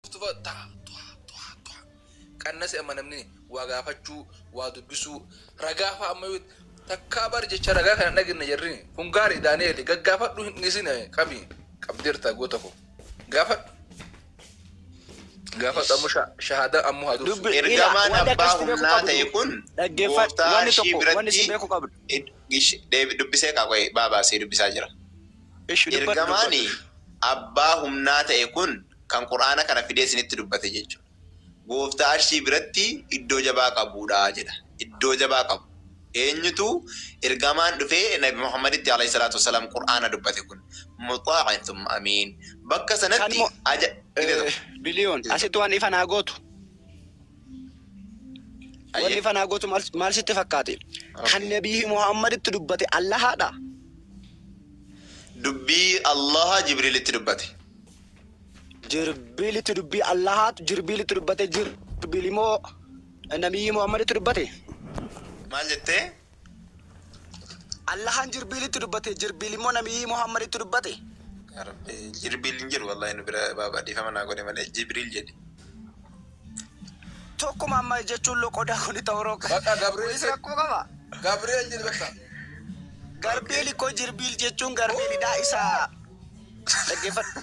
Dhuftu taa tu'a tu'a tu'a. Qannase amma namni waa gaafachuu, waa dubbisuu, ragaa fa'a amma yoo takkaa bar jecha ragaa kana dhaginne jarri kun gaarii. Daani'eel, gaggaafadhu, hin dhiisin, qabi, qabdeerta, goota koo, gaafadhu, gaafadhu. Ammoo shahaadaa ammoo haa dursu. Dubbi ila Ergamaan wanti abbaa akkasitti beekuu humnaa qabdu ta'e kun dhaggeeffadhu. gooftaa Wanni arshii tokko wanni isin biratti beekuu qabdu. Dubbisee qaaqoe baabaasee dubbisaa jira. Ishi, dubbadhu. Ergamaani Dubbadhu. abbaa humnaa ta'e kun kan Qur'aana kana fidee isinitti dubbate jechuudha. Gooftaa arshii biratti iddoo jabaa qabuudha jedha. Iddoo jabaa qabu. Eenyutu ergamaan dhufee Nabi Muhammaditti alayhi salaatu wasalaam Qur'aana dubbate kun muxaa'in thumma amiin. Bakka Kan sanatti mo aja gite tokko. Biliyoon asitti waan ifa naa gootu. Wanni Ayyee. ifa naa gootu maal maal sitti fakkaate? Kan Okay. Nabii Muhammaditti dubbate Allahaadha. Dubbii Allaha Jibriilitti dubbate. Jirbiilitti dubbii Allahaatu Jirbiilitti dubbate, Jirbiil immoo Nabii Muhammaditti dubbate. Maal jettee? Allahaan Jirbiilitti dubbate, Jirbiil immoo Nabii Muhammaditti dubbate. Yaa Rabbi, Jirbiil hin jiru wallahi nu bira, baaba, dhiifama naa godhe malee Jibriil jedhe. Tokkuma amma jechuun loqodaa kuni ta'uu Bakka Gabriel kunis jedhi. Rakkoo qaba. Gabriel jedhi bakka. Garbiil koo, Jirbiil jechuun garbiilidha, isa dhaggeeffadhu.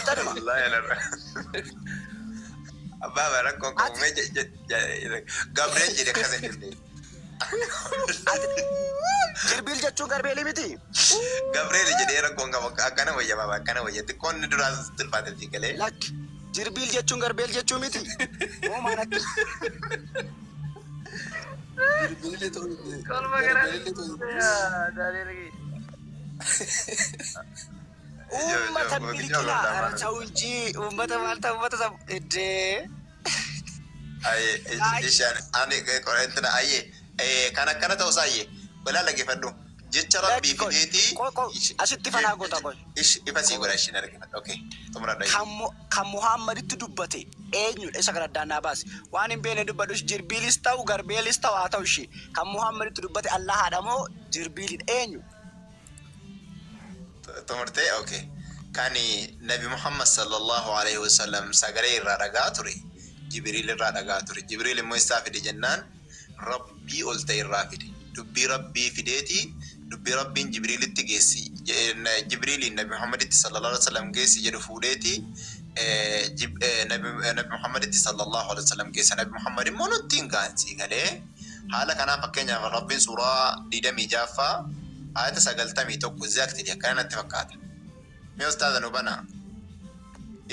Tanuma. Wallahi alarra. Baaba, rakkoon qabu Ati mee Gabriel jedhe akkas hin jenne. Ati Jirbiil jechuun garbeelii miti. Gabriel jedhee rakkoon qabu, akkana wayya baaba, akkana wayya, xiqqoon duraas tilfaate si galee. Lakki, Jirbiil jechuun garbeel jechuu miti. Moo maal akka? Jirbiillee ta'uu dandeenya. Kolma gara. Garbeellee ta'uu dandeenya. Daani'el gee. Uummata bilqilaa ara ta'u inji uummata maal ta'u, uummata sab iddee. Aye, ishaan ani intina aye kan akkana ta'u isaa balaa dhaggeeffadhu jecha Rabbii Lakki, qoy fideetii. Qoy, qoy, asitti fanaa goota, qoy. Ifa sii godha, ishiin argifadhu, okay, xumuradha. Kan Muhammaditti dubbate eenyudha? Isa kana addaan naa baasi. Waan hin beekne dubbadhus, Jirbiilis ta'u Garbeelis ta'u haa ta'u ishee. Kan Muhammaditti dubbate Allahaadha moo Jirbiilidha? Eenyu? Xumurtee? Okay, kan Nabi Muhammad sallallahu alaihi wasallam sagalee irraa dhagaa ture Jibriil irraa dhagaa ture. Jibriil immoo isaa fide jennaan Rabbii ol ta'e irraa fide. Dubbii Rabbii fideeti, dubbii Rabbiin Jibriilitti geessi, Jibriiliin Nabi Muhammaditti sallallahu alaihi wasallam geessi jedhu fuudheeti Nabi Muhammaditti sallallahu alaihi wasallam geessa. Nabi Muhammad immoo nutti hin gaansii galee. Haala kanaan, fakkeenyaaf, Rabbiin suuraa 26ffaa ayata 91 exactly akkana natti fakkaata. Mee ustaaza nu banaa.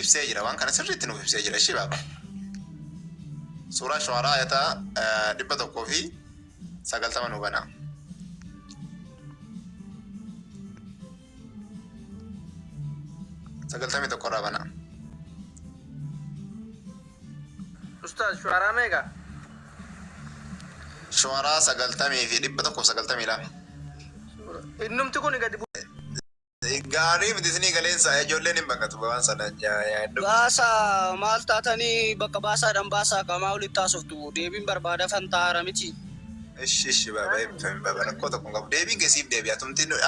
Ibsee jira, waan kana sirriitti nuuf ibsee jira. Ishii baaba. Suuraa Shu'araa ayata 190 nu banaa. 91 irraa banaa. Ustaaz, Shu'araa meeqa? Shu'araa sagaltamii fi 192. Innumti kun gadi Gaarii miti isinii galeensa, ijoolleen hin baqatu waan sana dubbisa. Baasaa, maal taatanii bakka baasaadhaan baasaa qamaa walitti haasoftu, deebiin barbaada fantaara miti. Ishi, ishi baaba, eebbifami baaba, rakkoo tokko hin qabu. Deebiin keessiif deebi,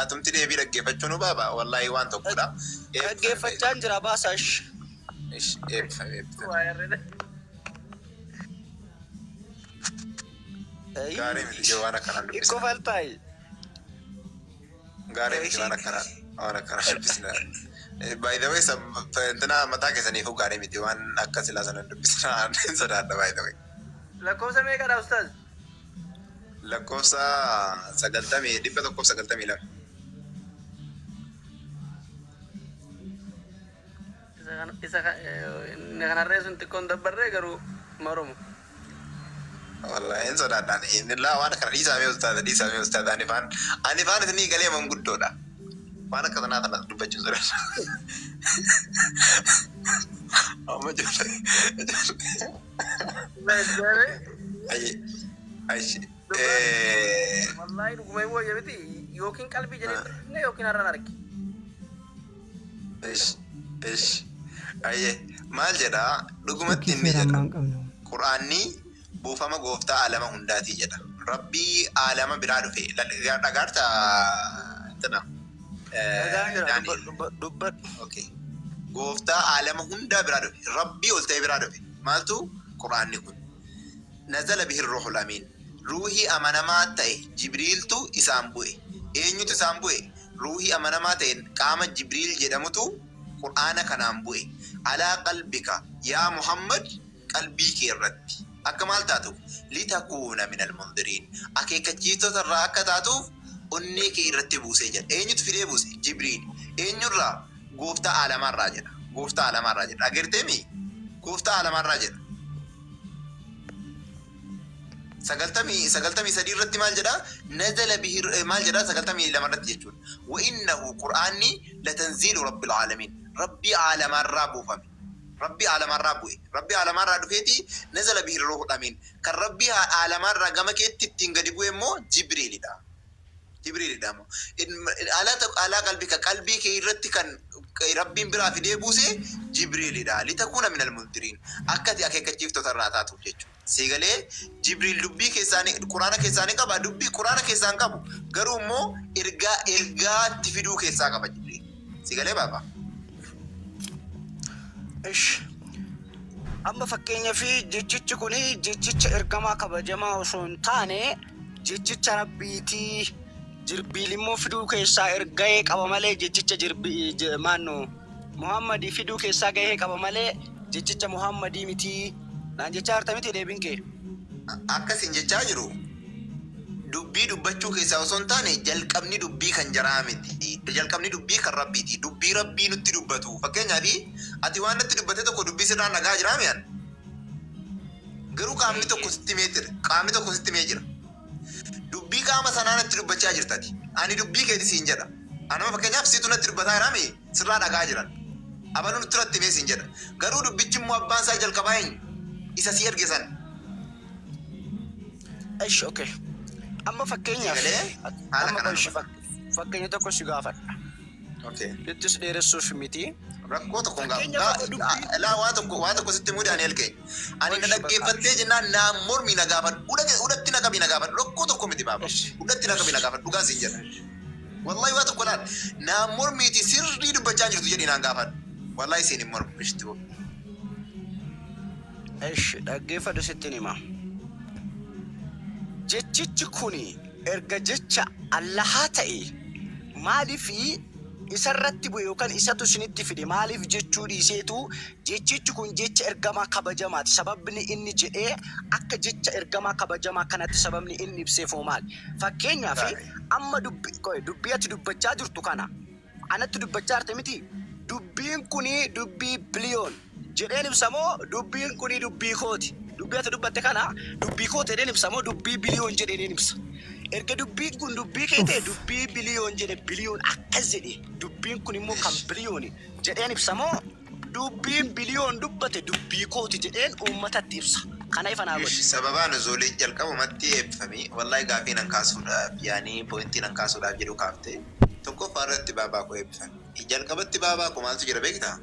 atumti deebii dhaggeeffachuu nu baaba, wallaahi waan tokkodha. Eebbifami. Dhaggeeffachaan jira, baasaa ishi. Ishi, eebbifami, eebbifami. Waa yarree. Gaarii miti ijoo waan akkanaan Ikkoo dubbisna. faltaayi. Gaarii miti waan akkanaan dubbisna. By the way, intina mataa keessaniifuu gaarii miti waan akka silaa sana dubbisna, hin sodaadha by the way. Lakkoofsa meeqadha, ustaaz? Lakkoofsa sagaltamii 192. Isa inni kanarree sun xiqqoon dabbarree garuu marumu. Wallahi hin sodaadhaan, inni laa waan kana dhiisaa mee ustaaza, dhiisaa mee ustaaza, ani faan isinii galee manguddoodha. Waan akka sanaa kana dubbachuun sodaadha. Amma ijoollee ijoollee. Ayi ayi. Wallaahi dhuguma hin wayya miti, yookiin qalbii jedhee dubbifne yookiin har'an arge. Ish ish, ayyee, maal jedha dhugumatti Shakkii inni seeraan jedha. maan qabnu. Qur'aanni buufama gooftaa alama hundaatii jedha. Rabbii alama biraa dhufe dhagaarta tana. Dhagaa jira. Daani'el. Dubbadhu, dubbadhu. Okay. Gooftaa aalama hundaa biraa dhufe. Rabbii ol ta'e biraa dhufe. Maaltu Quraanni kun? Nazala bihi ruuhul amiin. Ruuhii amanamaa ta'e Jibriiltu isaan bu'e. Eenyutu isaan bu'e? Ruuhii amanamaa ta'e qaama Jibriil jedhamutu Qur'aana kanaan bu'e. Alaa qalbika yaa Muhammad qalbii kee irratti. Akka maal taatuuf? Litakuuna minal mundiriin. Akeekkachiiftota irraa akka taatuuf onnee kee irratti buusee jedha. Eenyutu fidee buuse? Jibriil. Eenyurraa? Gooftaa aalamaarraa jedha. Gooftaa aalamaarraa jedha. Agarteemi? Gooftaa aalamaarraa jedha. 93 irratti maal jedha? Nazala bihi maal jedha? 92 irratti jechuudha. Wa innahu Qur'aanni latanziilu rabbil aalamiin. Rabbii aalamaarraa buufame. Rabbii aalamaarraa bu'e. Rabbii aalamaarraa dhufeeti nazala bihi ruuhul amiin. Kan Rabbii aalamaarraa gama keetti ittiin gadi bu'e immoo Jibriilidha. Jibriilidha immoo. Alaa qalbika qalbii kee irratti kan Rabbiin biraa fidee buuse Jibriilidha. Litakuuna minal mundiriin. Akka ati akeekkachiiftota irraa taatuuf jechuudha. Siigalee Jibriil dubbii keessaanii Quraana keessaanii qaba dubbii Quraana keessaan qabu garuu immoo ergaa ergaatti fiduu keessaa qaba Jibriil. Siigalee baaba. Ish. Amma fakkeenyaa fi jechichi kuni jechicha ergamaa kabajamaa osoo hin taane jechicha rabbiitii Jirbiil immoo fiduu keessaa gahee qaba malee jechicha jirbi maanno Muhammadii fiduu keessaa gahee qaba malee jechicha Muhammadii miti naan jechaa jirta miti deebiin kee. Akkasin jechaa jiru dubbii dubbachuu keessaa osoo hin taane jalqabni dubbii kan jaraa miti. Jalqabni dubbii kan rabbiiti. Dubbii rabbii nutti dubbatu. Fakkeenyaaf ati waan natti dubbate tokko dubbii sirraan dhagaa jiraa mi'an. Garuu qaamni tokko sitti himee jira. Qaamni tokko sitti himee jira. Dubbii qaama sanaa natti dubbachaa jirtati. Ani dubbii keeti siin jedha. Anama fakkeenyaaf situ natti dubbataa jira mi sirraa dhagaa jiran. Abaluu nutti natti himee siin jedha. Garuu dubbichi immoo abbaan isaa jalqabaa eenyu? Isa si erge sana. Ish okay. Amma fakkeenyaaf Sagalee haala amma kanaan ishi hubadhu. fakkeenya tokko si gaafadha. Okay. Ittis dheeressuuf miti. Rakkoo tokko hin Fakkeenya gaafa. tokko dubbii Laa waa tokko sitti himuu Daani'el keenya. Ani na Ishi bakka. dhaggeeffattee jennaan naa mormi na gaafadhu. Udatti na qabi na gaafadhu. Rakkoo tokko miti baaba. Ishi. Udatti na qabi na gaafadhu. Dhugaa siin jedha. Wallahi waa tokko laal. Naa mormiiti sirrii dubbachaa jirtu jedhi naan gaafadhu. Wallahi siin hin mormu. Ishti boo. Ishi dhaggeeffadhu sittin hima. Jechichi kuni erga jecha Allahaa ta'e maaliif isarratti bu'e yookaan isatu isinitti fide maaliif jechuu dhiiseetu jechichi kun jecha ergamaa kabajamaati. Sababni inni jedhee akka jecha ergamaa kabajamaa kanatti sababni inni ibseef hoo maali? Fakkeenyaaf Gaarii. amma dubbii ati dubbachaa jirtu kana anatti dubbachaa jirte miti dubbiin kuni dubbii biliyoon jedheen ibsamoo dubbiin kuni dubbii kooti. Dubbii ati dubbatte kana dubbii kooti jedheen ibsamoo dubbii biliyoon jedheen ibsa. Erga dubbiin kun dubbii kee ta'e dubbii biliyoon jedhe biliyoon akkas jedhe dubbiin kun immoo kan biliyooni jedheen ibsamoo dubbiin biliyoon dubbate dubbii kooti jedheen uummatatti ibsa. Kana ifa naa godhi. Sababaa nuzuulii jalqabumatti eebbifami. Wallahi gaafii nan kaasuudhaaf yaanii pointii nan kaasuudhaaf jedhu kaafte. Tokkoffaa irratti baabaa koo eebbifami. Jalqabatti baabaa koo maaltu jira beektaa?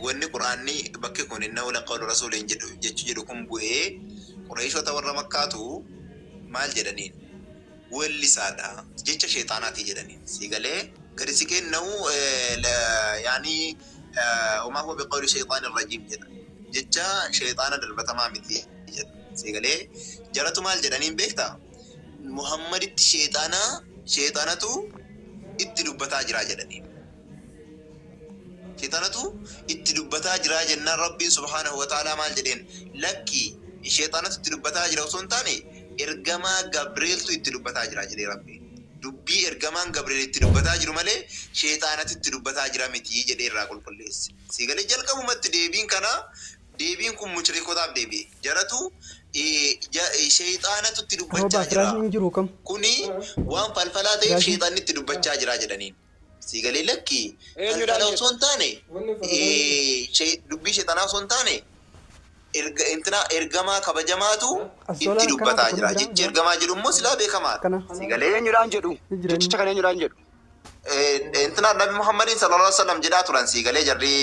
Wanni Quraanni bakki kun innahu laqawlu rasuuliin jedhu jechi jedhu kun bu'ee Qureeshota warra Makkaatu maal jedhaniin? Wellisaadha jecha sheexaanaati jedhaniin. Si galee gadi si kennahu yaanii wamaa huwa biqawli sheexaani rajiim jedha. Jecha sheexaana darbatamaa miti jedha. Si galee jaratu maal jedhaniin beektaa? Muhammaditti sheexaanatu itti dubbataa jira jedhaniin. Sheexaanatu itti dubbataa jira jennaan Rabbiin subhaanahu wa ta'aalaa maal jedheen? Lakki sheexaanatu itti dubbataa jira osoo hin taane ergamaa Gabreeltu itti dubbataa jira jedhee Rabbiin. Dubbii ergamaan Gabreel itti dubbataa jiru malee sheexaanatu itti dubbataa jira miti jedhee irraa qulqulleesse. Siigalee jalqabumatti deebiin kana deebiin kun mushrikotaaf deebi'e. Jaratu sheexaanatu itti Rooba dubbachaa jira. firaashiin jiru kam? Kuni waan falfalaa ta'eef Firaashiin sheexaanni itti dubbachaa jira jedhaniin. Siigalee lakki Eenyudhaan falfala jedhu? osoo hin taane dubbii sheexanaa osoo hin taane ergamaa kabajamaatu itti Asoolaan akkana dubbataa tokko jira. ni jira. Jechi ergamaa jedhu immoo silaa beekamaadha. Kana Siigalee Eenyudhaan jedhu? ni jira inni. Jechicha kana eenyudhaan jedhu? intina Nabi Muhammadin sallallahu alaihi wasallam jedhaa turan siigalee jarri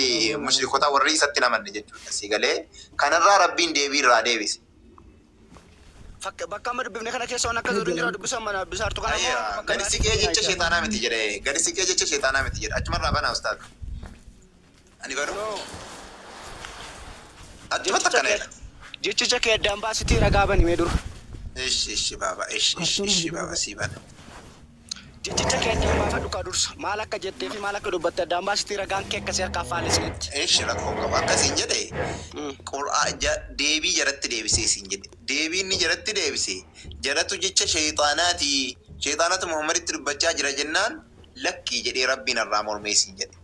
mushrikota warri isatti hin amanne jechuudha. Siigalee kanarraa Rabbiin deebii irraa deebise. Bakka amma dubbifne kana keessa waan akkas jedhu hin jira dubbisan mana dubbisaartu kana immoo Ayyaa bakka gadi biraatti siqee jecha jira. sheexaanaa miti jedhe gadi siqee jecha sheexaanaa miti jedhe achumarraa banaa ustaaz. Ani banu No. Achumatti akkana jedha. Jechicha kee addaan baasitii ragaa bani mee dura. Ishi ishi baaba ishi ishi ishi baaba sii bana. Jechicha kee addaan baafadhu kaa dursa. Maal akka jettee fi maal akka dubbatte addaan baasitii ragaan kee akkasii harkaa faallisinetti. Ishi rakkoo qabu akkasiin jedhe. Deebii jaratti deebisee siin jedhe. Deebii inni jaratti deebise jaratu jecha sheexaanaati. Sheexaanatu Muhammaditti dubbachaa jira jennaan lakkii jedhee Rabbiin irraa mormee siin jedhe.